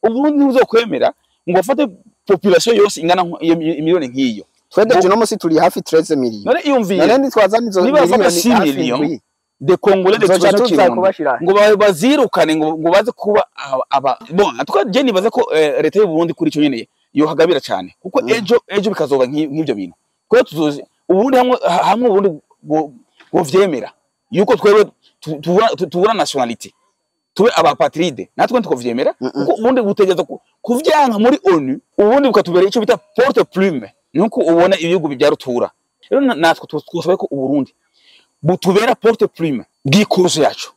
Uburundi ntibuzokwemera ngo bafate population yose ingana iyo miliyoni nk'iyo. Twende, uno musi turi hafi 13 millions. None iyumvire. None ntitwazana izo Niba bafata miliyoni 6 hafi millions 7 de Congolais tuzoca d'expression tuza kirundi kubashira ngo bazirukane, ngo baze kuba aba. Bon, en tout cas je nibaza ko leta y'u Burundi kuri ico nyene yohagabira cyane, kuko ejo bikazoba nk'ivyo bintu, kuko tuzozi ubundi hamwe ubundi bwo vyemera yuko twebwe tubura nationalité, tube abapatride, natwe tukovyemera, kuko ubundi butegereza kuvyanka muri ONU, ubundi bukatubera ico bita porte plume, nuko ubona ibihugu bya rutura. Rero natwe twosaba ko Uburundi butubera porte plume bw'ikuruso yacu,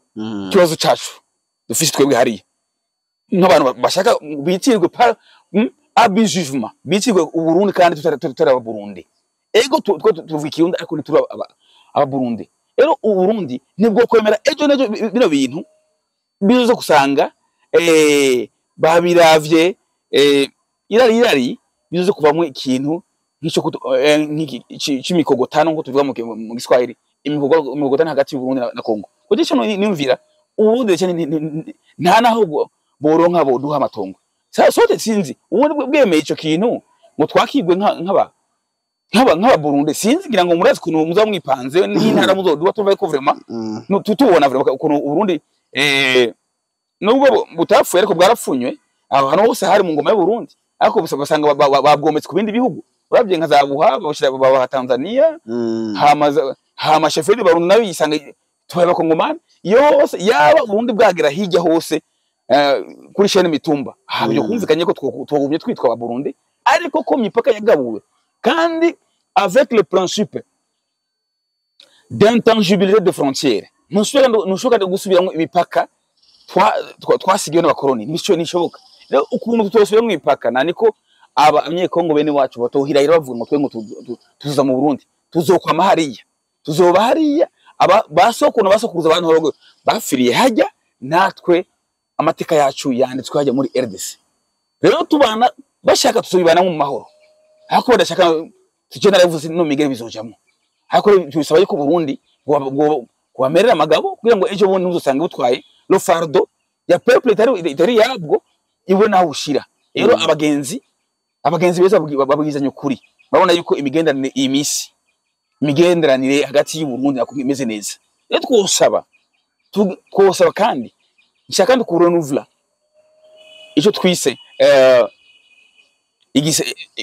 ikibazo cacu dufise twebwe hariya nk'abantu bashaka bitirwe par abusivement, bitirwe Uburundi kandi tutari Ababurundi. Ego, twe tuvuga Ikirundi, ariko ntituri Ababurundi. Rero Uburundi nibwo kwemera ejo nejo bino bintu bizoza gusanga babiravye, irari irari bizoza kuvamwo ikintu nk'ico c'imikogotano, nkuko tuvuga mu Giswahili, imikogotano hagati y'Uburundi na Congo. Kuko ico niyumvira, Uburundi ndetse nta naho boronka boduha amatongo. Sote sinzi ubundi bwemeye ico kintu ngo twakigwe nk'aba Burundi. Sinzi, ngira ngo murazi ukuntu muza mwipanze n'intara muzoduha, tuvaye ko vraiment tutubona vraiment ukuntu Uburundi, nubwo butapfuye ariko bwarapfunywe aho hantu hose hari mu ngoma y'u Burundi, ariko gusa ugasanga babwometse ku bindi bihugu. Uravye nka za Buha bashira babaha Tanzania, hama chefferie Barundi nayo yisanga tubaye Abakongomani yose. Yaba Uburundi bwagera hirya hose, kuri chaîne Mitumba habyo, kumvikanye ko twogumye twitwa Abarundi, ariko ko mipaka yagabuwe kandi avec le principe d'intangibilité de frontières, ntushobora gusubiramwo imipaka twasigiwe n'abakoroni, nico nishoboka. Rero ukuntu tutosubira mu mipaka na niko aba Abanyekongo bene wacu batohirahira bavuga ngo twe ngo tuza mu Burundi, tuzokwama hariya, tuzoba hariya. Aba basokuru na basokuruza abantu barogo bafiriye hajya, natwe amateka yacu yanditswe hajya muri RDC. Rero tubana bashaka tuzobibana mu mahoro, ariko badashaka tujye, naravuze no migere bizojamo, ariko tubisaba yuko Burundi bwamerera amagabo kugira ngo ejo bundi ntuzosanga butwaye le fardeau ya peuple itari yabwo, iwe naho ushira. Rero abagenzi beza babwizanya ukuri, babona yuko imigenderanire iyi minsi, imigenderanire hagati y'u Burundi na Congo imeze neza. Rero twosaba kandi nshaka kandi kurenouveler icyo twise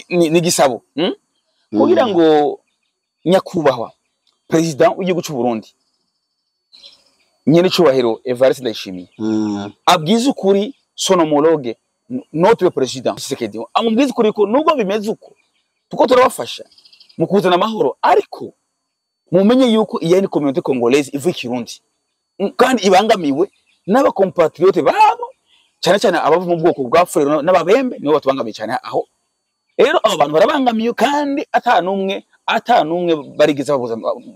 n'igisabo, Kugira ngo nyakubahwa president w'igihugu cy'u Burundi, nyene cyubahiro Evariste Ndayishimiye, abwize ukuri son homologue, notre président Tshisekedi, amubwize ukuri ko nubwo bimeze uko tuko turabafasha mu kuzana amahoro, ariko mumenye yuko iya ni communauté congolaise ivuga Ikirundi, kandi ibangamiwe n'abacompatriote babo, cyane cyane abava mu bwoko bwa Furero n'Ababembe, nibo batubangamiye cyane aho. Rero abo bantu barabangamiye kandi ata numwe barigeze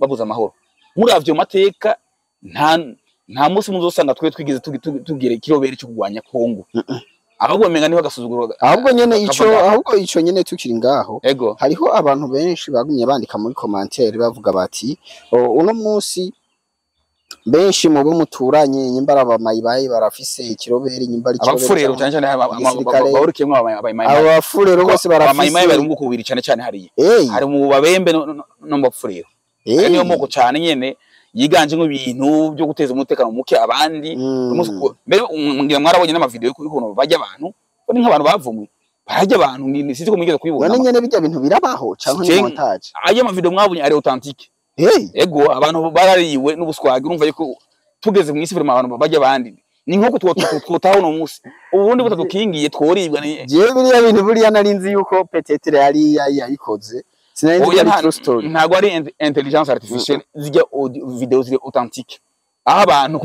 babuza amahoro. Muri avyo mateka nta munsi muzosanga twe twigeze tugira ikirobere cyo kurwanya Kongo, ahubwo menga niho agasuzuguro Ahubwo nyene ico kava ngaho. Ahubwo ico nyene tukiri ngaho, hariho abantu benshi bagumye bandika muri commentaire bavuga bati: "O, uno munsi benshi mu bo muturanye, nyimba ari abamayibayi barafise ikiroberi, nyimba ari ikiroberi Abafurero canke cyane cyane igisirikare." Bahurikiyemwo abayimayi. Abo bafurero bose Abamayimayi bari barafise mu bwoko bubiri cyane cyane hariya, hari mu Babembe no mu Bafurero. Ayo niyo moko cyane nyene yiganjemo ibintu byo guteza umutekano muke abandi. Mbere ngira mwarabonye n'amavideo y'ukuntu bajya abantu, bo ni nk'abantu bavumwe, barajya abantu, sinzi ko mwigeze kubibona. None nyene bijya bintu birabaho canke ni montage? Ayo mavideo mwabonye ari authentique. Ego, abantu barariwe n'ubuswagi. Urumva yuko tugeze mu isi vraiment abantu bajya abandi, ni nk'uko twotaho uno munsi ubundi butadukingiye tworibwa ni Jewe biriya bintu buriya nari nzi yuko peut-être yari yayikoze, sinari nzi ko Oya, ari true story. Ntabwo ari intelligence artificielle, zijya audio, video ziri authentique, aho abantu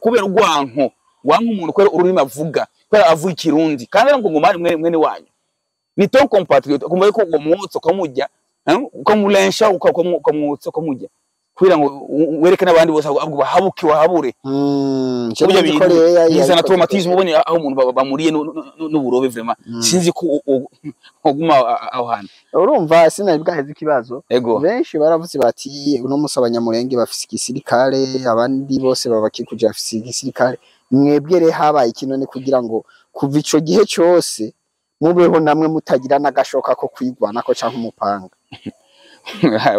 kubera urwanko wanka umuntu kubera ururimi avuga, kubera avuga Ikirundi kandi ari Umukongomani mwene wanyu, ni ton compatriote, ukumva yuko uwo mwotsi ukamurya, ukamurensha, ukamwotsa, ukamurya kugira ngo wereke n'abandi bose ahubwo bahabuke wahabure. Je Burya nzi ko bintu rero bizana yayikoze. traumatisme. Ubonye aho umuntu bamuriye n'uburobe, vraiment sinzi ko uguma aho hantu. Urumva sinari bwaheze ikibazo. Ego. Benshi baravuze bati: "Uno munsi Abanyamurenge bafise igisirikare, abandi bose babakikuje bafise igisirikare, mwebwe rero habaye ikintu ni kugira ngo Kuva ico gihe cyose mubeho namwe mutagira n'agashoka ko kwigwanako canke umupanga.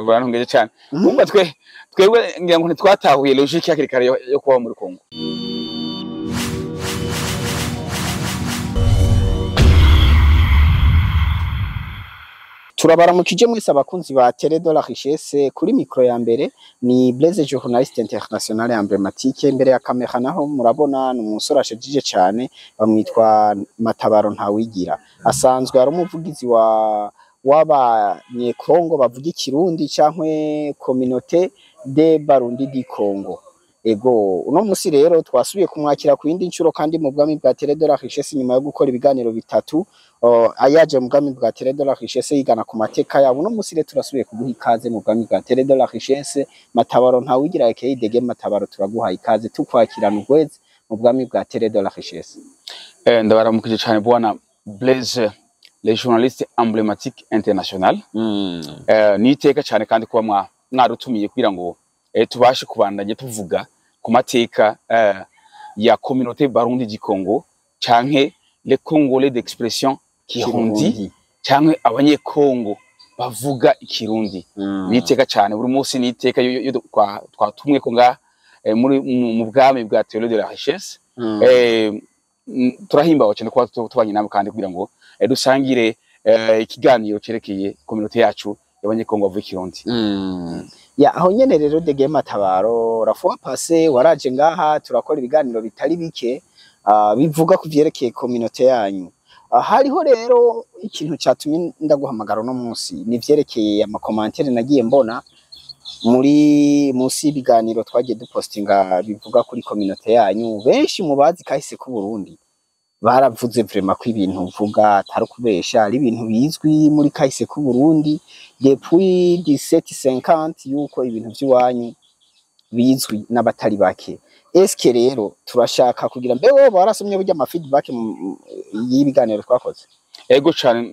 Barantungeje cyane. Umva, twebwe ngira ngo ntitwatahuye logique hakiri kare yo kubaho muri Kongo. Turabaramukije mwese abakunzi ba Télé de la Richesse. Kuri micro ya mbere ni Blaise, journaliste international emblématique. Imbere ya kamera naho murabona ni umusore ashajije cyane, bamwitwa Matabaro Ntawigira, asanzwe ari umuvugizi wa w'abanyekongo bavuga ikirundi canke Communauté de Barundi du Congo. Ego, uno musi rero twasubiye kumwakira ku yindi nshuro kandi mu bwami bwa Télé de la Richesse, nyuma yo gukora ibiganiro bitatu ayaje mu bwami bwa Télé de la Richesse yigana ku mateka yabo. Uno musi rero turasubiye kuguha ikaze mu bwami bwa Télé de la Richesse, Matabaro Ntawigira aka Dege Matabaro. Turaguha ikaze, tukwakirana ugweze mu bwami bwa Télé de la Richesse. Ndabaramukije cyane, bwana Blaise le journaliste emblématique international. Ni iteka cyane kandi kuba mwarutumiye kugira ngo tubashe kubandanya tuvuga ku mateka ya Communauté Barundi du Congo canke les Congolais d'expression Kirundi canke abanyekongo bavuga ikirundi. Ni iteka cyane, buri munsi ni iteka yo twatumwe ko ngaha muri mu bwami bwa Télé de la Richesse. Turahimbawe cyane kuba tubanye namwe kandi kugira ngo dusangire ikiganiro cerekeye communauté yacu y'abanyekongo bavuga ikirundi. Ya, aho nyene rero, Dege Matabaro, la fois passée waraje ngaha turakora ibiganiro bitari bike bivuga ku vyerekeye communauté yanyu. Hariho rero ikintu catumye ndaguhamagara uno munsi, ni vyerekeye ama commentaires nagiye mbona muri munsi y'ibiganiro twagiye dupostinga bivuga kuri communauté yanyu. Benshi mu bazi kahise ku Burundi baravuze vraiment ko ibintu uvuga atari ukubesha, ari ibintu bizwi muri kahise ku Burundi depuis 1750, yuko ibintu vy'iwanyu bizwi n'abatari bake. Eske rero turashaka kugira mbe wowe warasomye burya ama feedback y'ibiganiro twakoze? Ego cane,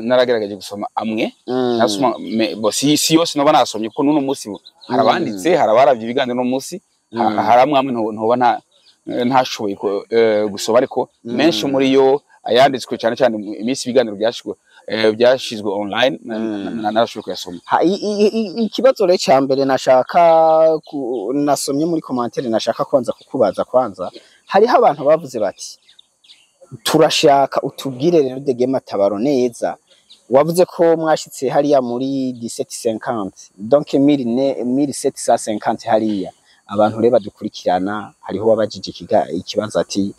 naragerageje gusoma amwe. Nasoma bo si yose noba nasomye, kuko n'uno munsi hari abanditse, hari abaravye ibiganiro uno munsi, hari amwe amwe ntoba ntashoboye gusoma, ariko menshi muri yo ayanditswe cyane cyane mu iminsi ibiganiro byashizwe online narashoboye kuyasoma. Ikibazo rero ca mbere nashaka nasomye muri commentaire nashaka kwanza kukubaza, kwanza hariho abantu bavuze bati: "Turashaka utubwire rero, Dege Matabaro, neza wavuze ko mwashitse hariya muri 1750, donc 1750 hariya." Abantu rero badukurikirana, hariho wabajije ikibazo ati: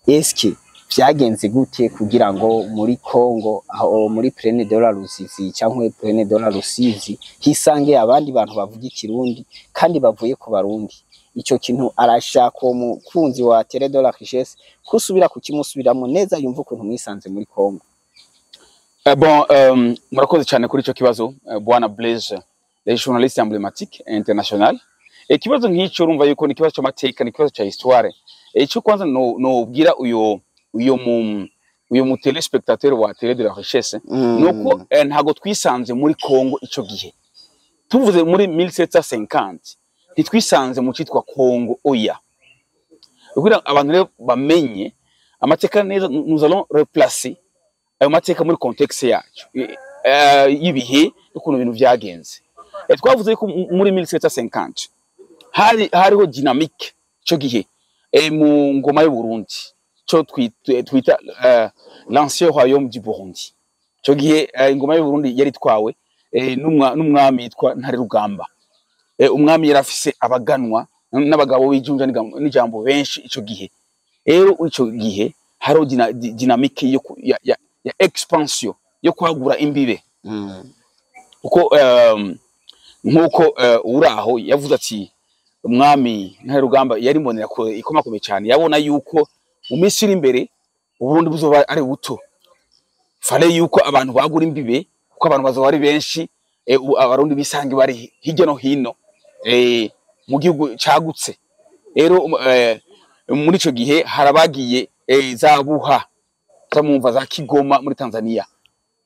"Eske vyagenze gute kugira ngo muri Congo, aho muri Plaine de la Rusizi cyangwa Plaine de la Rusizi, hisange abandi bantu bavuga ikirundi kandi bavuye ku Barundi?" Ico kintu arashaka uwo mukunzi wa Télé de la Richesse kusubira kukimusubiramo neza, yumva ukuntu mwisanze muri Congo. Bon, murakoze cyane kuri ico kibazo, bwana Blaise le journaliste emblématique international. Ikibazo nk'icyo urumva yuko ni ikibazo cy'amateka, ni ikibazo cya histoire. Icyo kwanza no nobwira uyo mu téléspectateur wa Télé de la Richesse nuko ntago twisanze muri Congo ico gihe. Tuvuze muri 1750, ntitwisanze mu citwa Congo, oya. Kugira abantu rero bamenye amateka neza, nous allons replacer ayo mateka muri contexte yacu y'ibihe n'ukuntu ibintu vyagenze. Twavuze ko muri 1750 hariho dynamique ico gihe mu ngoma y'u Burundi, cyo twita l'ancien royaume du Burundi. Ico gihe ingoma y'u Burundi yari itwawe n'umwami yitwa Ntare Rugamba. Umwami yari afise abaganwa n'abagabo b'ijunja n'ijambo benshi ico gihe. Rero ico gihe hariho dynamique yo ya expansion, yo kwagura imbibe, kuko nkuko uraho yavuze ati umwami Ntare Rugamba yari imbonera ikomakomeye cyane, yabona yuko mu minsi iri imbere Uburundi buzoba ari buto, fallait yuko abantu bagura imbibe kuko abantu bazoba ari benshi, Abarundi bisange bari hirya no hino mu gihugu cagutse. Rero muri ico gihe harabagiye za Buha, zamumva za Kigoma muri Tanzania.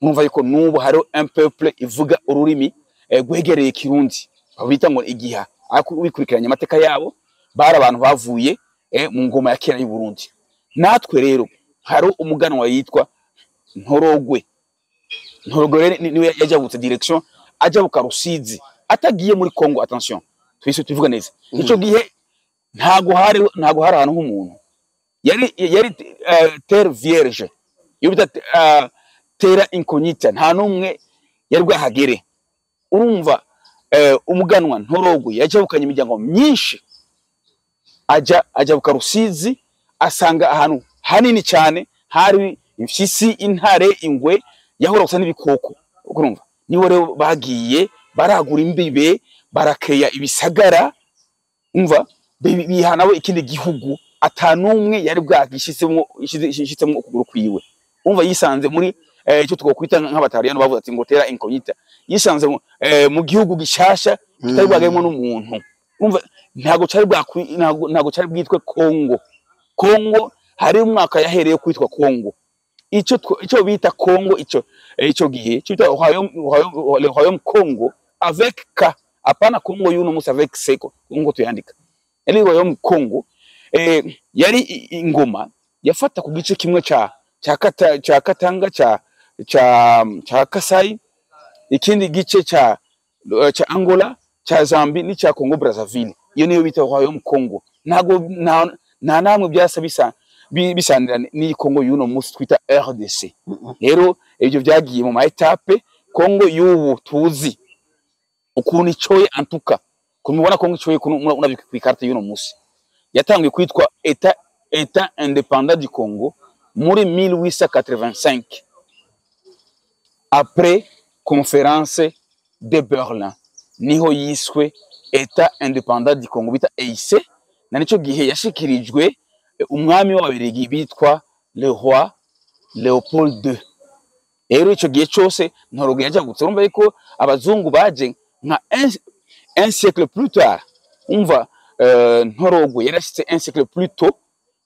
Mwumva yuko nubu hariho un peuple ivuga ururimi rwegereye Kirundi bita ngo igiha, ariko bikurikiranye amateka yabo bari abantu bavuye mu ngoma ya kera y'u Burundi. Natwe rero Hari umuganwa yitwa Ntorogwe. Ntorogwe rero niwe yajabutse direction, ajabuka Rusizi, atagiye muri Congo. Attention, twise tuvuga neza. Ico gihe ntago hari ahantu h'umuntu, yari terre vierge, iyo bita terra incognita, nta n'umwe yari bwahagere. Urumva, umuganwa Ntorogwe yajabukanye imiryango myinshi, aja ajabuka Rusizi, asanga ahantu hanini cyane hari imfyisi, intare, ingwe, yahora gusa n'ibikoko. Urumva, nibo rero bagiye baragura imbibe, barakeya ibisagara. Umva, biha nabo ikindi gihugu atanumwe yari bwagishitsemo ishitsemo ukuguru kwiwe. Umva, yisanze muri icyo twokwita nk'Abataliyano bavuze ati ngo terra incognita. Yisanze mu gihugu gishasha kitari bwagemo n'umuntu. Umva, ntago cari bwitwe Kongo. Kongo hari umwaka yahereye kwitwa Kongo. Ico bita Kongo ico gihe, ico bita royaume, le royaume Congo avec K, apana Congo y'uno musi avec C. Kongo tuyandika yari royaume Congo. Yari ingoma yafata ku gice kimwe ca Katanga, ca Kasai, ikindi gice ca Angola, ca Zambie n'icya Congo Brazzaville. Iyo niyo bita royaume Congo. Ntago nta namwe byasa bisanira n'iyi Congo y'uno musi twita RDC. Rero ibyo byagiye mu ma étapes. Congo y'ubu tuzi ukuntu icoye, antuka kumubona Congo icoye kuno unabika ku ikarita y'uno musi, yatangiye kwitwa État indépendant du Congo muri 1885, après conférence de Berlin. Niho yiswe État indépendant du Congo, bita EIC. Na nico gihe yashikirijwe umwami w'Ababirigi bitwa le roi Leopold II. Rero ico gihe cose Ntorogo yajagutse. Urumva yuko abazungu baje nka un siècle plus tard. Umva, Ntorogwe yarashitse un siècle plus tôt,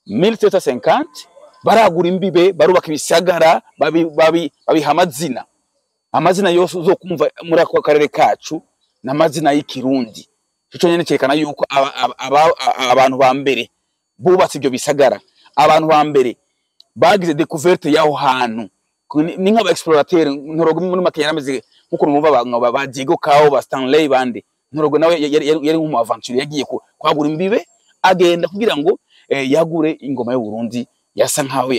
1750. Baragura imbibe, barubaka ibisagara, babiha amazina. Amazina yose uzokumva muri ako karere kacu n'amazina y'Ikirundi. Ico nyene cerekana yuko abantu ba mbere bubatse ibyo bisagara, abantu ba mbere bagize découverte y'aho hantu, ni nk'aba explorateur. Ntorogo muri make yarameze nkuko numva ba Diego Cao, ba Stanley, bande. Ntorogo nawe yari nk'umu aventurier, yagiye kwagura imbibe, agenda kugira ngo yagure ingoma y'u Burundi. Yasa nkaho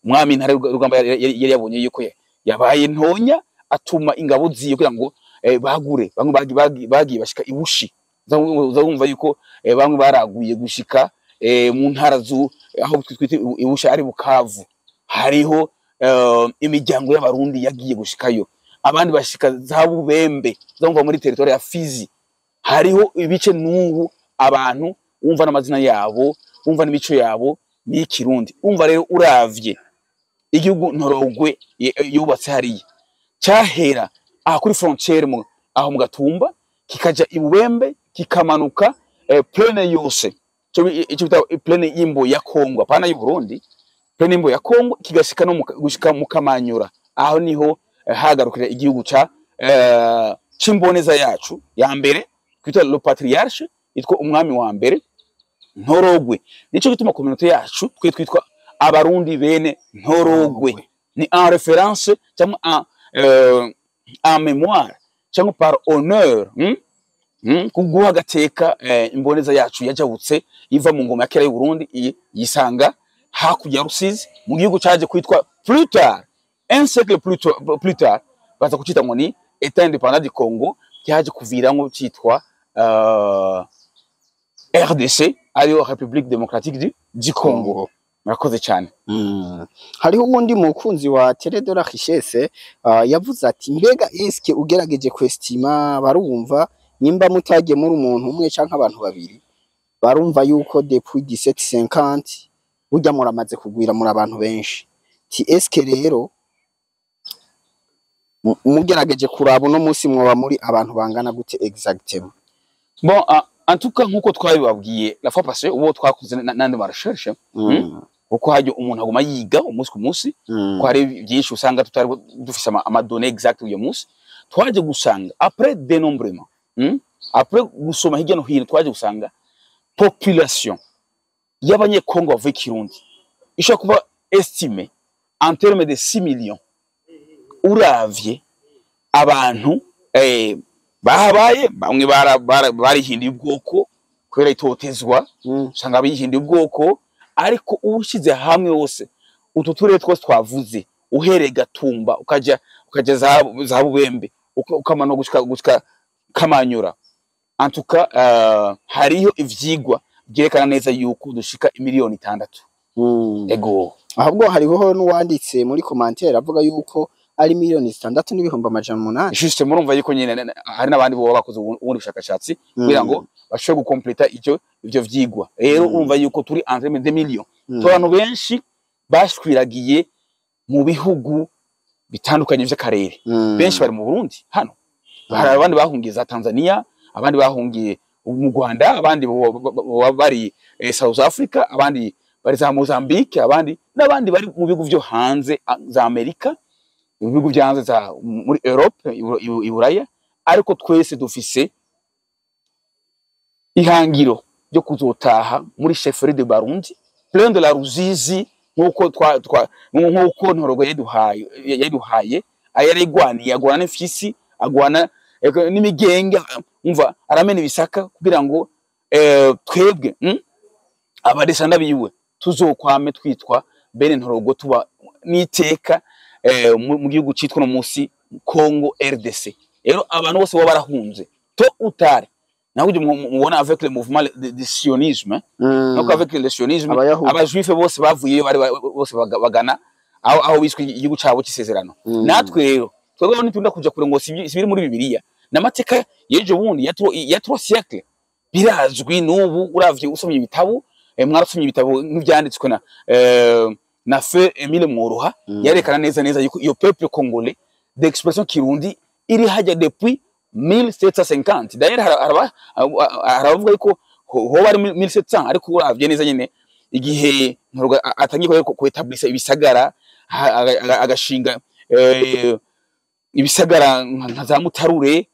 umwami Ntare Rugamba yari yabonye yuko yabaye ntonya, atuma ingabo ziye kugira ngo bagure. Bamwe bagiye bashika ibushi. Uza wumva yuko bamwe baraguye gushika mu ntara zu aho twita Ibushi, ari Bukavu. Hariho imiryango y'Abarundi yagiye gushikayo, abandi bashika za Bubembe. Uzumva muri territoire ya Fizi hariho ibice n'ubu abantu wumva n'amazina yabo, wumva n'imico yabo n'Ikirundi. Umva rero, uravye igihugu Ntorogwe yubatse hariya, cyahera aha kuri frontière mu aho mu Gatumba, kikaja i Bubembe, kikamanuka plaine yose, ico bita plaine y'Imbo ya Kongo, apana y'u Burundi, plaine y'Imbo ya Kongo, kigashika no gushika mu Kamanyura. Aho niho hagarukira igihugu ca c'imboneza yacu ya mbere twita le patriarche, yitwa umwami wa mbere Ntorogwe. Nico gituma communauté yacu twe twitwa Abarundi bene Ntorogwe. Ni en référence cyangwa en mémoire cyangwa par honneur, Kuguha agateka imboneza yacu yajabutse iva mu ngoma ya kera y'u Burundi, yisanga hakurya ya Rusizi mu gihugu caje kwitwa plus tard, un siècle plus tard, baza kucita ngo ni État indépendant du Congo, cyaje kuviramwo citwa RDC, ariyo République démocratique du Congo. Murakoze cyane. Hariho uwundi mukunzi wa Télé de la Richesse yavuze ati: "Mbega eske ugerageje kwestima, barumva nimba mutagiye muri umuntu umwe canke abantu babiri, barumva yuko depuis 1750 burya muramaze kugwira muri abantu benshi. Ti eske rero mugerageje kuraba uno munsi mwoba muri abantu bangana gute exactement?" Bon, en tout cas, nkuko twabibabwiye la fois passée, uwo twakoze n'andi ma recherche, kuko hajya umuntu aguma yiga umunsi ku munsi, ko hari byinshi usanga tutari dufise ama données exactes. Uyo munsi twaje gusanga, après dénombrement, Après gusoma hirya no hino, twaje gusanga population y'Abanyekongo bavuga Ikirundi ishobora kuba estimé en termes de 6 millions. Uravye abantu bahabaye, bamwe barihinduye ubwoko kubera itotezwa, usanga bihinduye ubwoko, ariko ubushize hamwe wose utu turere twose twavuze, uhereye Gatumba ukaja za Bubembe, ukamanuka gushika Kamanyura, en tout cas hariho ivyigwa byerekana neza yuko dushika 6 miliyoni. Ego. Ahubwo hariho n'uwanditse muri commentaire avuga yuko ari 6,8 miliyoni. Juste, murumva yuko nyine hari n'abandi boba bakoze ubundi bushakashatsi kugira ngo bashobore gukompleta ivyo vyigwa. Rero urumva yuko turi en termes de millions. Abantu benshi bashwiragiye mu bihugu bitandukanye vy'akarere. Benshi bari mu Burundi hano, hari abandi bahungiye za Tanzania, abandi bahungiye mu Rwanda, abandi bari South Africa, abandi bari za Mozambique, abandi n'abandi bari mu bihugu vyo hanze, za Amerika, mu bihugu vyo hanze za muri Europe, i Buraya. Ariko twese dufise ihangiro ryo kuzotaha muri chefferie de Barundi, plaine de la Ruzizi, nkuko twa twa nkuko Ntorogo yaduhaye ayarigwaniye, agwana n'imfyisi, agwana n'imigenge, umva, aramena ibisaka kugira ngo twebwe abadesanda biwe tuzokwame twitwa bene Ntorogo, tuba n'iteka mu gihugu citwa no musi Congo RDC. Rero abantu bose baba barahunze tôt ou tard, naho ujye mubona avec le mouvement de sionisme, donc avec le sionisme, Abayahudi. Abajuife bose bavuyeyo, bari bose bagana aho biswe igihugu cabo c'isezerano. Natwe rero twebwe ntitunda kuja kure ngo sibiri muri Bibiliya n'amateka y'ejo bundi ya 3 siècles, birazwi n'ubu. Uravye, usomye ibitabo, mwarasomye ibitabo nk'ivyanditswe na feu Emile Mworoha, yerekana neza neza yuko iyo peuple congolais d'expression kirundi iri hajya depuis 1750. D'ailleurs hari abavuga yuko hoba ari 1700, ariko uravye neza nyene igihe Ntorogo atangiye ku établissa ibisagara, agashinga ibisagara nka za Mutarure,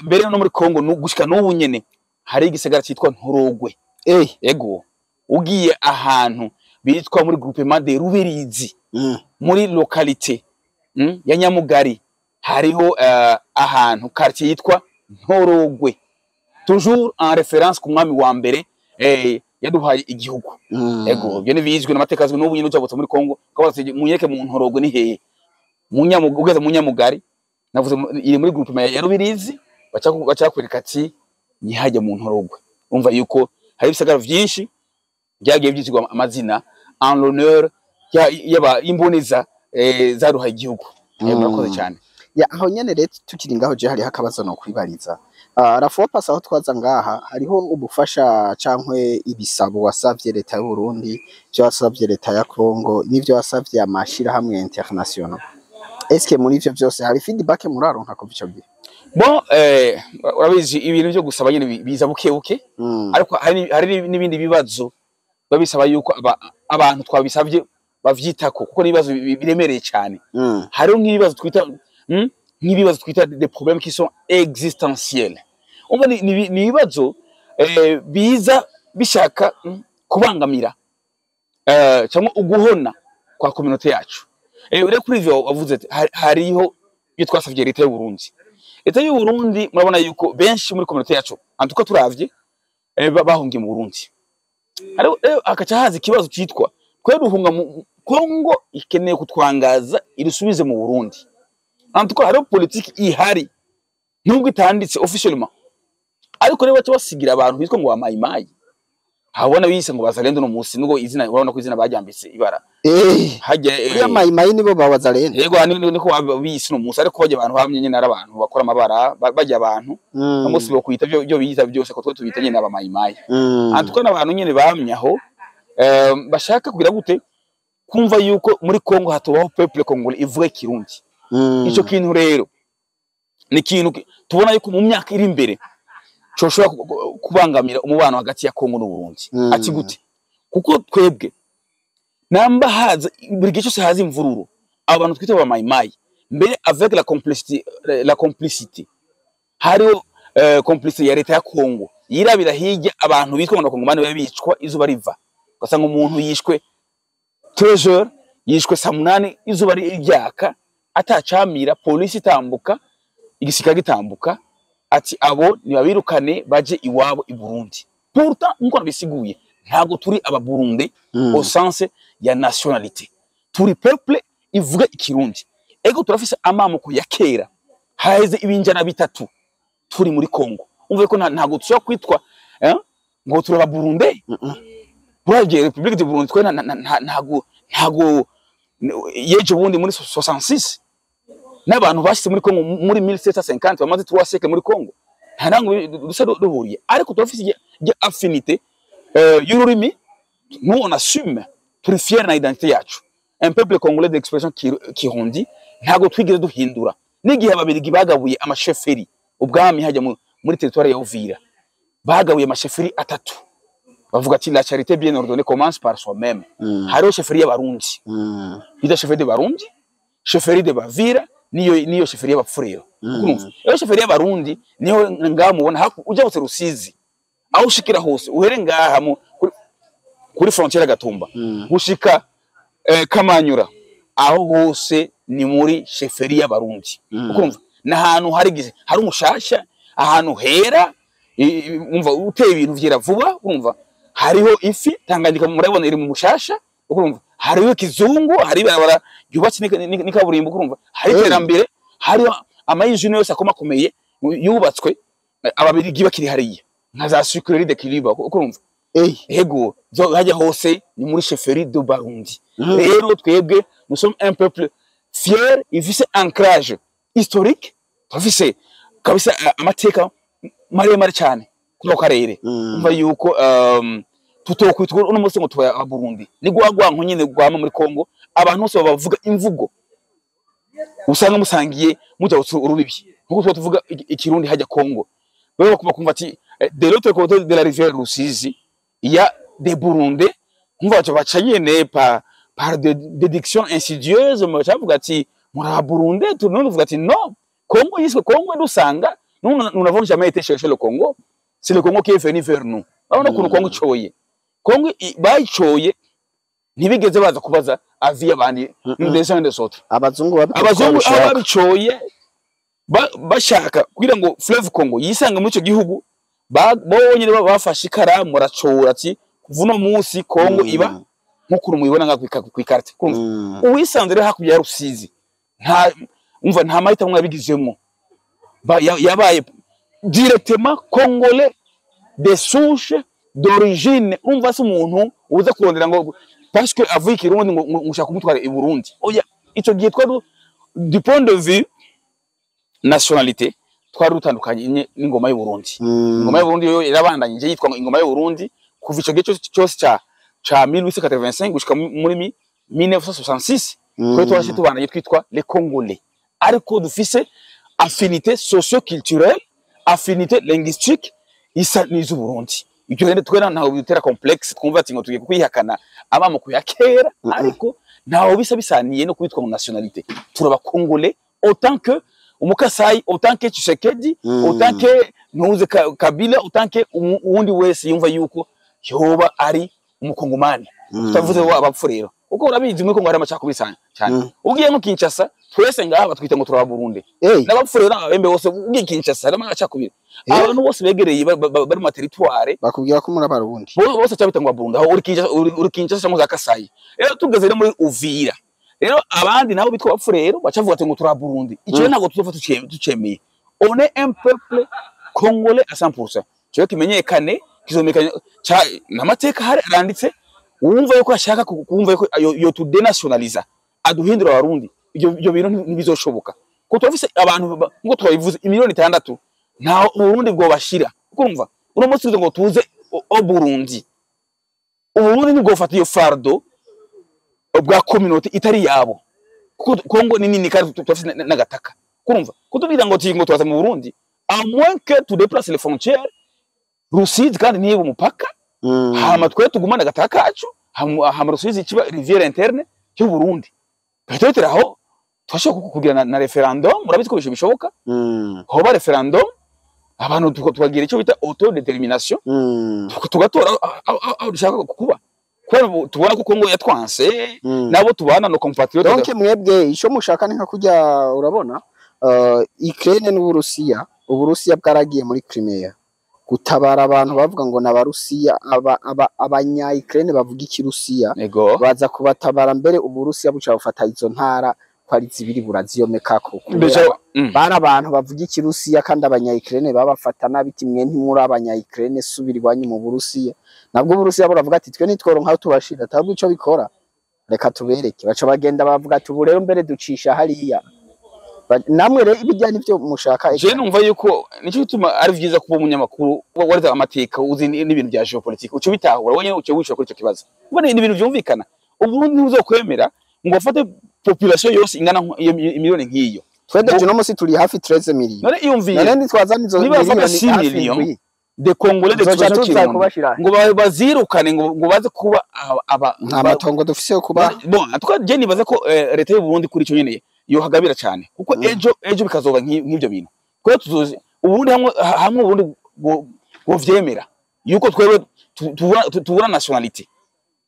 mbere no muri Congo gushika n'ubu nyene hari igisagara citwa Ntorogwe. Ego, ugiye ahantu bitwa muri groupement de Rubirizi, muri localité ya Nyamugari, hariho ahantu quartier yitwa Ntorogwe, toujours en référence ku mwami wa mbere yaduhaye igihugu. Ego, ibyo ni bizwi n'amateka azwi n'ubu nyine. Ujabutse muri Congo ukabaza uti: "Munyereke mu Ntorogwe ni hehe?" Mu ugeze mu Nyamugari, navuze iri muri groupement ya Rubirizi, baca kwereka ati nihajya mu Ntorogwe. Umva yuko hari ibisagara vyinshi byagiye byitwa amazina en l'honneur y'imboneza zaruhaye igihugu. Murakoze cyane. Ya, aho nyene rero tukiri ngaho, je hariho akabazo no kwibariza. La fois passée aho twaza ngaha, hariho ubufasha cankwe ibisabo wasavye leta y'u Burundi, ivyo wasavye leta ya Congo n'ivyo wasavye amashirahamwe international. Eske muri ivyo vyose hari feedback muraronka kuva ico gihe? Bon, urabizi ibintu byo gusaba nyene biza buke buke, ariko hari n'ibindi bibazo biba bisaba yuko abantu twabisabye bavyitako, kuko n'ibibazo biremereye cyane. Hariho nk'ibibazo twita des problèmes qui sont existentiels. Umva, ni ibibazo biza bishaka kubangamira cyangwa uguhona kwa communauté yacu. Rero kuri ivyo wavuze ati, hariho ibyo twasavye leta y'u Burundi. Leta y'u Burundi, murabona yuko benshi muri communauté yacu, en tout cas turavye, bahungiye mu Burundi. Hariho rero hakaca haza ikibazo citwa twe duhunga mu Kongo, ikeneye kutwangaza irisubize mu Burundi. En tout cas hariho politique ihari nubwo itanditse officiellement, ariko rero baca basigira abantu bitwa ngo bamayimayi, habona bise ngo bazalendo no musi, nubwo izina urabona ko izina baryambitse ibara. Hajya Uriya mayimayi nibo bawazalendo. Yego, niko bise no musi, ariko bajya abantu bamye nyene ari abantu bakora amabara, bajya abantu no musi bo kwita byo biyita byose, ko twe tubita nyene abamayimayi. En tout cas n'abantu nyene bamye aho, bashaka kugira gute kumva yuko muri Congo hatubaho peuple congolais ivuga Kirundi. Ico kintu rero ni ikintu tubona yuko mu myaka iri imbere coshobora kubangamira umubano hagati ya Congo n'Uburundi. Ati gute? Kuko twebwe namba haza buri gihe cyose haza imvururu, abo bantu twita ba mayimayi, mbere avec la complicité, hariho complicité ya leta ya Congo yirabira hirya abantu bitwa ngo abakongomani babe bicwa izuba riva, ugasanga umuntu yishwe. 13h, yishwe saa 8, izuba ryaka, atacamira, polisi itambuka, igisirikare gitambuka, ati abo nibabirukane baje iwabo i Burundi. Pourtant, nkuko nabisiguye, ntabwo turi ababurundi au sens ya nationalité, turi peuple ivuga ikirundi. Ego, turafise amamoko ya kera, haheze ibinjana 3 turi muri Congo. Umve ko ntabwo tushobora kwitwa ngo turi ababurundi. Buragiye République du Burundi, twe ntago yeje bundi muri 66 n'abantu bashyize muri Congo muri 1750, bamaze 3 siècles muri Congo, nta nango dusa duhuriye, ariko turafise affinité y'ururimi. Nous, on assume, turi fier na identité yacu, un peuple congolais d'expression kirundi. Ntago twigeze duhindura. N'igihe ababirigi bagabuye ama chefferies, ubwami hajya muri territoire ya Uvira, bagabuye ama chefferies atatu, bavuga ati: "La charité bien ordonnée commence par soi-même." Hariho chefferie y'abarundi, bita chefferie de Barundi, chefferie de Bavira, niyo chefferie y'abapfurero. Urumva, iyo chefferie y'abarundi niyo ngaha mubona ujya hose Rusizi, aho ushikira hose, uhere ngaha kuri frontière Gatumba gushika Kamanyura, aho hose ni muri chefferie y'abarundi. Ukumva n'ahantu hari hari umushasha, ahantu hera, umva uteye ibintu vyera vuba. Urumva hariho ifi Tanganyika, murabona iri mu mushasha. Urumva hariho kizungu, hari ibarabara ryubatse n'ikaburimbo. Urumva hari iterambere, hariho ama usines yose akomakomeye yubatswe ababirigi bakiri hariya, nka za sucrerie de Kiliba. Urumva, ego, zo hajya hose ni muri chefferie de Barundi. Rero twebwe, nous sommes un peuple fier, ifise ancrage historique, turafise kabisa amateka maremare cyane kuri ako karere. Umva yuko tutokwitwa uno munsi ngo tuba Abarundi, ni gwa nyine gwama muri Kongo, abantu bose bavuga imvugo usanga musangiye muja urubibi, nkuko tuba tuvuga ikirundi hajya Kongo, wewe bakumva ati de l'autre côté de la rivière Rusizi, il y a des Burundais. Umva baca baca nyene par des déductions insidieuses, baca ati muri Burundais. Tout le monde vuga ati non, Congo yiswe Congo dusanga, nous, nous n'avons jamais été chercher le Congo, c'est le Congo qui est venu vers nous. Urabona ukuntu Congo icoye, Congo bayicoye, ntibigeze baza kubaza avis y'abandi des uns des autres. Abazungu babikora uko Abazungu aho babishaka. Babicoye bashaka kugira ngo fleuve Congo yisange muri ico gihugu, bonyene bafashe ikaramu baracora ati kuva uno munsi Congo iba nk'ukuntu mubibona nga kw'ikarite. Kumva uwisanze rero hakurya ya Rusizi, nta umva nta mahitamo yabigizemwo. Yabaye directement congolais de souche, d'origine. Umva, se umuntu uza kurondera ngo parce que avuye ikirundi ngo ushaka kumutwara i Burundi, oya. Ico gihe twari, du point de vue nationalité, twari dutandukanye n'ingoma y'u Burundi. Ingoma y'u Burundi yo irabandanyije yitwa ngo ingoma y'u Burundi kuva ico gihe cyose ca 1885 gushika muri 1966. Twari twashe tubandanye twitwa les Congolais, ariko dufise affinité socio-culturelle, affinité linguistique isa n'iz'u Burundi. Ibyo rero twe ntaho bidutera complexe, twumva ati ngo tugiye kwihakana amamoko ya kera, ariko ntaho bisa bisaniye no kwitwa ngo nationalité. Turaba Congolais autant que Umukasayi, autant que Tshisekedi, autant que ntuze Kabila, autant que uwundi wese yumva yuko yoba ari umukongomani. Tutavuze wo abapfu rero, kuko urabizi muri Kongo hari amacakubiri cyane cyane. Ugiye nko Kinshasa, twese ngaha batwita ngo turaba Burundi, n'abapfu rero n'ababembe bose. Ugiye Kinshasa harimo amacakubiri, abantu bose begereye bari mu ma territoires bakubwira ko muri abarundi. Bose cyabita ngo Burundi, aho uri Kinshasa, uri Kinshasa cyangwa za Kasayi. Rero tugeze rero muri Uvira rero, abandi nabo bitwa abapfu rero bacavuga ati ngo turi Burundi. Icyo ntabwo tuzopfa tucemeye. On est un peuple congolais à 100%. Cyo kimenyekane, kizomenyekane n'amateka hari aranditse. Wumva yuko ashaka kumva yuko yo tudenationaliza, aduhindura abarundi, ibyo bintu ntibizoshoboka, kuko turafise abantu nkuko twabivuze, imiliyoni 6, nta Uburundi bwobashira. Urumva uno munsi tuvuze ngo tuze o Burundi, Uburundi ntibwofata iyo fardeau bwa communauté itari yabo, kuko Kongo ni nini kandi turafise n'agataka. Kurumva kutubwira ngo ngo turaza mu Burundi, à moins que tu déplaces les frontières, Rusizi kandi ntibe umupaka, hama twe tugumane agataka kacu, hama Rusizi kiba rivière interne y'u Burundi. Peut-être aho twashobora kugira na référendum. Murabizi ko bishoboka, hoba référendum, abantu tukagira icyo bita autodétermination, tugatora aho dushaka kuba. Kubera ubu tubona ko Kongo yatwanse, nabo tubana nos compatriotes. Donc mwebwe ico mushaka ni nka kurya, urabona, Ukraine n'Uburusiya. Uburusiya bwaragiye muri Crimea gutabara abantu bavuga ngo n'Abarusiya, aba abanya Ukraine bavuga Ikirusiya, baza kubatabara. Mbere Uburusiya buca bufata izo ntara ko ari zibiri, buraziyomekako kubera Mbese bari abantu bavuga Ikirusiya, kandi abanya Ukraine babafata nabi, ati: "Mwe ntimuri abanya Ukraine, subira iwanyu mu Burusiya." Nabwo Uburusiya buravuga ati: "Twe nitworonka aho tubashira, tabwo ico bikora, reka tubereke." Baca bagenda bavuga ati: "Ubu rero mbere ducisha hariya." Namwe rero ibijya nivyo mushaka? Je numva yuko nicyo gituma ari vyiza kuba umunyamakuru warize amateka, uzi n'ibintu bya géopolitique, uca ubitahura wenyine, uca wishura kuri ico kibazo. Ubona ni ibintu vyumvikana. Uburundi ntibuzokwemera ngo bafate population yose ingana iyo miliyoni nk'iyo. Twe déjà uno musi turi hafi 13 millions. None iyumvire. None ntitwazana izo Niba bafata miliyoni 6 hafi millions 7 de Congolais tuzoca d'expression tuza kirundi kubashira ngo bazirukane, ngo baze kuba aba Nta matongo dufise yo kuba. Bon, en tout cas je nibaza ko leta y'u Burundi kuri ico nyene yohagabira cyane, kuko ejo bikazoba nk'ivyo bintu, twe tuzozi ubundi hamwe ubundi bovyemera yuko twebwe tubura nationalité,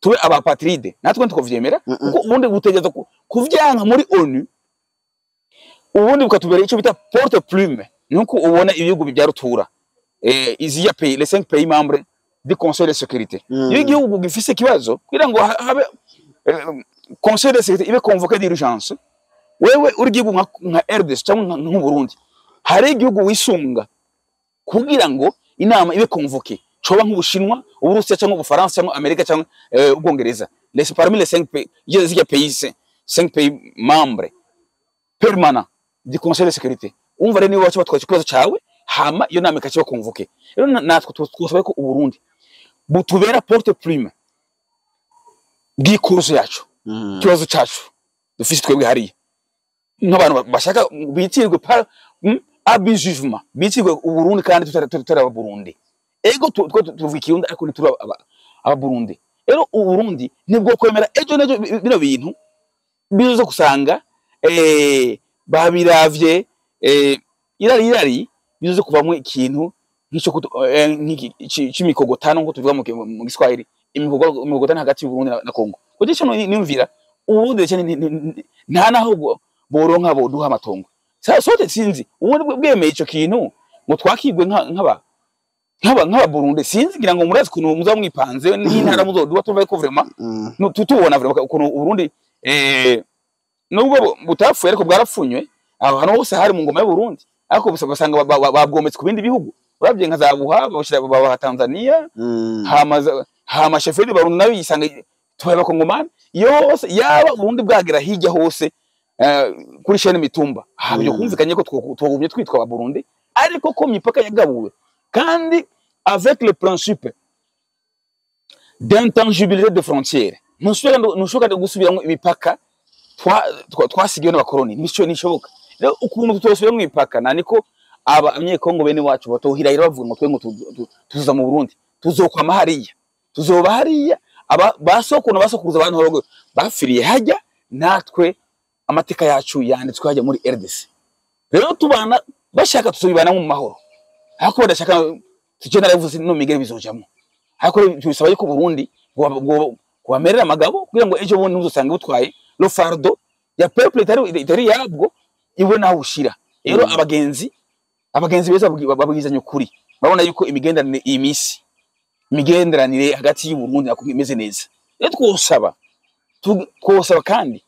tube abapatride, natwe ntitukovyemera, kuko ubundi butegereza kuvyanka muri ONU, ubundi bukatubera ico bita porte plume. Nuko ubona ibihugu bya rutura, iziya pays, les 5 pays membres du Conseil de sécurité, iyo igihugu gifise ikibazo, kugira ngo habe Conseil de sécurité ibe convoqué d'urgence, wewe uri igihugu nka RDC cyangwa nk'u Burundi, hari igihugu wisunga kugira ngo inama ibe convoqué, coba nk'Ubushinwa, Uburusiya cyangwa Ubufaransa cyangwa Amerika cyangwa Ubwongereza, les parmi les 5 pays, zirya pays, 5 pays membres permanents du Conseil de sécurité. Umva rero, niba baca batwaye ikibazo cawe, hama iyo nama ikaciba convoqué. Rero natwe twosaba ko Uburundi butubera porte plume bw'ikuruso yacu, ikibazo cacu dufise twebwe hariya nk'abantu bashaka bitirwe par abusivement, bitirwe Uburundi kandi tutari Ababurundi. Ego, twe tuvuga Ikirundi, ariko ntituri Ababurundi. Rero Uburundi nibwo kwemera ejo nejo bino bintu bizoza gusanga babiravye, irari irari bizoza kuvamwo ikintu nk'ico c'imikogotano, nkuko tuvuga mu Giswahili, imikogotano hagati y'Uburundi na Congo. Kuko ico niyumvira, Uburundi ndetse nta naho boronka boduha amatongo. Sote sinzi ubundi bwemeye ico kintu ngo twakigwe nk'aba Burundi. Sinzi, ngira ngo murazi ukuntu muza mwipanze n'intara muzoduha, tuvaye ko vraiment tutubona vraiment ukuntu Uburundi, nubwo butapfuye ariko bwarapfunywe, aho hantu hose hari mu ngoma y'u Burundi, ariko gusa basanga babwometse ku bindi bihugu. Uravye nka za Buha, bashira babaha Tanzania, hama chefferie Barundi nayo yisanga tubaye Abakongomani yose. Yaba Uburundi bwagera hirya hose, kuri chaîne Mitumba habyo, kumvikanye ko twogumye twitwa Abarundi, ariko ko mipaka yagabuwe kandi avec le principe d'intangibilité de frontières, ntushobora gusubiramwo imipaka twasigiwe n'abakoroni, nishoboka. Rero ukuntu tutosubira mu mipaka, na niko aba Abanyekongo bene wacu batohirahira bavuga ngo twe ngo tuza mu Burundi, tuzokwama hariya, tuzoba hariya. Aba basokuru na basokuruza abantu barogo bafiriye hajya, natwe amateka yacu yanditswe hajya muri RDC. Rero tubana bashaka tuzobibana mu mahoro, ariko badashaka tujye, naravuze no migere bizojamwo. Ariko tubisaba yuko Burundi bwamerera amagabo, kugira ngo ejo bundi ntuzosanga butwaye le fardeau ya peuple itari yabwo, iwe naho ushira. Rero abagenzi beza babwizanya ukuri, babona yuko imigenderanire iyi misi, imigenderanire hagati y'u Burundi na Congo imeze neza. Rero twosaba kandi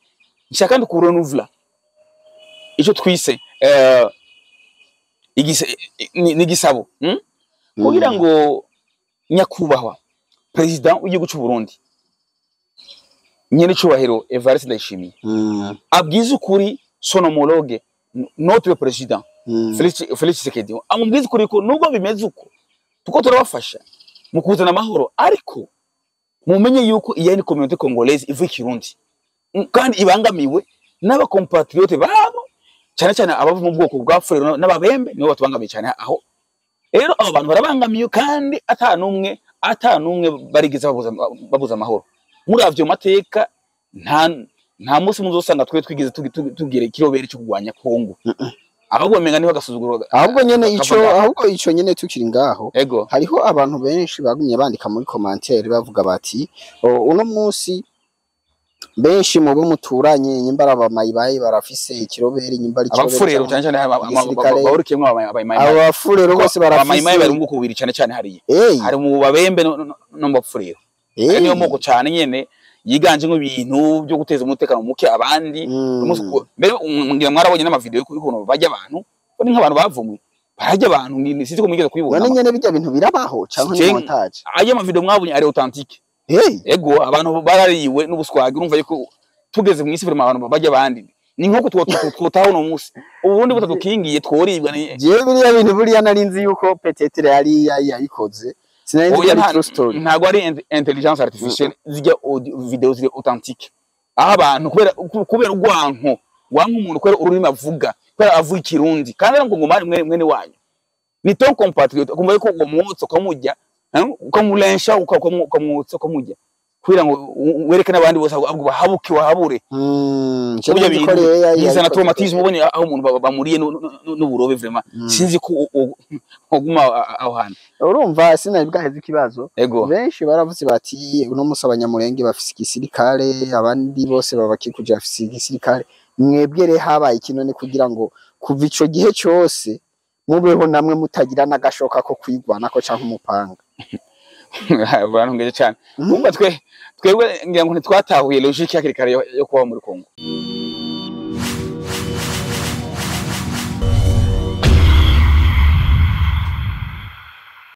nshaka kandi kurenouveler ico twise n'igisabo, Kugira ngo nyakubahwa president w'igihugu cy'u Burundi, nyene cubahiro Evariste Ndayishimiye, abwize ukuri son homologue, notre président Felix Tshisekedi, amubwize ukuri ko nubwo bimeze uko, tuko turabafasha mu kuzana amahoro, ariko mumenye yuko iya ni communauté congolaise ivuga Ikirundi, kandi ibangamiwe n'abacompatriote babo, cyane cyane abava mu bwoko bwa Furero n'Ababembe, nibo batubangamiye cyane. Aho rero abo bantu barabangamiye, kandi ata numwe barigeze babuza amahoro. Muri avyo mateka nta munsi muzosanga twe twigeze tugira ikirobere cyo kurwanya Kongo. Ahubwo menga niho agasuzuguro. Ahubwo nyene ico, kava ngaho. Ahubwo ico nyene tukiri ngaho, hariho abantu benshi bagumye bandika muri commentaire bavuga bati: "Oh, uno munsi benshi mu bo muturanye, nyimba ari abamayibayi barafise ikiroberi, nyimba ari ikiroberi Abafurero canke cyane cyane igisirikare." Bahurikiyemwo abayimayi. Abo bafurero bose Abayimayi barafise. Bari mu bwoko bubiri cyane cyane hariya. Hari mu babembe no mu bafurero. Ayo niyo moko cyane nyene yiganjemo ibintu byo guteza umutekano muke abandi. Umunsi mbere ngira mwarabonye n'amavideo y'ukuntu barya abantu, bo ni nk'abantu bavumwe, bararya abantu, sinzi ko mwigeze kubibona. None nyene bijya bintu birabaho canke ni montage? Ayo mavideo mwabonye ari authentique. Ego, abantu barariwe n'ubuswagi. Urumva yuko tugeze mu isi vraiment abantu barya abandi, ni nk'uko twotaho uno munsi ubundi butadukingiye tworibwa ni Jewe biriya bintu buriya nari nzi yuko peut-être yari yayikoze, sinari nzi ko Oya, ari true story. Ntabwo ari intelligence artificielle, zijya audio, video ziri authentique, aho abantu kubera urwanko wanka umuntu, kubera ururimi avuga, kubera avuga Ikirundi kandi ari Umukongomani mwene wanyu, ni ton compatriote, ukumva yuko uwo mwotsi ukamurya, ukamurensha, ukamwotsa, ukamurya kugira ngo wereke n'abandi bose ahubwo bahabuke wahabure. Je Burya nzi ko bintu rero bizana yayikoze. traumatisme. Ubonye aho umuntu bamuriye n'uburobe, vraiment sinzi ko uguma aho hantu. Urumva sinari bwaheze ikibazo. Ego. Benshi baravuze bati: "Uno munsi Abanyamurenge bafise igisirikare, abandi bose babakikuje bafise igisirikare, mwebwe rero habaye iki none kugira ngo kuva ico gihe cose mubeho namwe mutagira n'agashoka ko kwigwanako canke umupanga?" Barantungeje cyane. Urumva twebwe ngira ngo ntitwatahuye logique hakiri kare yo kubaho muri Kongo.